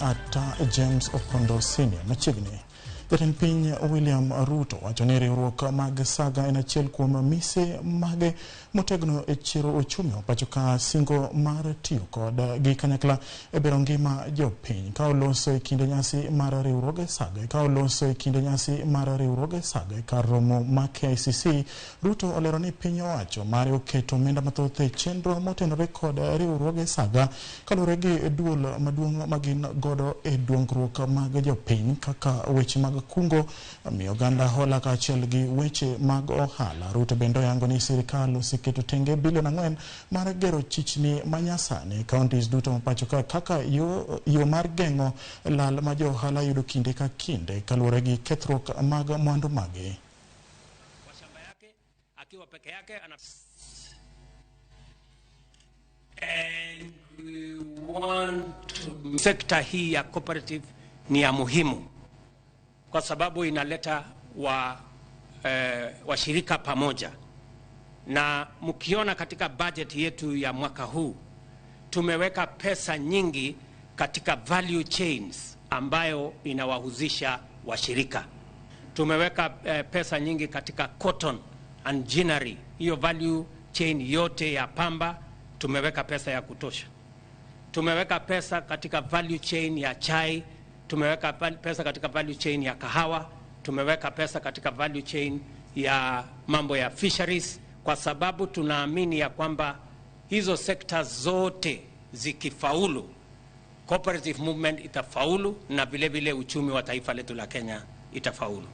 Ata James Opondo Senior. Machiegni, jatend piny William Ruto wacho ni riwruok mag saga en achiel kuom mise mage motegno e chiro uchumi wa pacho ka singo mar tiyo kod gi kanyakla e bero ngima jopiny. Ka oloso e kinde nyasi mar riwruoge saga ka oloso e kinde nyasi mar riwruoge saga e kar romo ma KICC, Ruto olero ni piny owacho mare oketo omenda mathoth e chenro motenore kod riwruoge saga kaluwore gi duol maduong' ma gin godo e dongruok mag jopiny kaka weche mag kungo, miyo oganda hola kaachiel gi weche mag ohala. Ruto bende oyango ni sirikal oseketo tenge bilion 4 mar gero chichni manyasani e counties duto ma pacho ka kaka yo mar geng'o lal ma jo ohala yudo kinde ka kinde kaluwore gi kethruok mag mwandu magi. Shamba yake akiwa peke yake ana And we want to... Sekta hii ya cooperative ni ya muhimu kwa sababu inaleta washirika pamoja, na mkiona katika budget yetu ya mwaka huu tumeweka pesa nyingi katika value chains ambayo inawahusisha washirika. Tumeweka pesa nyingi katika cotton and ginnery, hiyo value chain yote ya pamba tumeweka pesa ya kutosha. Tumeweka pesa katika value chain ya chai, tumeweka pesa katika value chain ya kahawa, tumeweka pesa katika value chain ya mambo ya fisheries, kwa sababu tunaamini ya kwamba hizo sekta zote zikifaulu, cooperative movement itafaulu na vile vile uchumi wa taifa letu la Kenya itafaulu.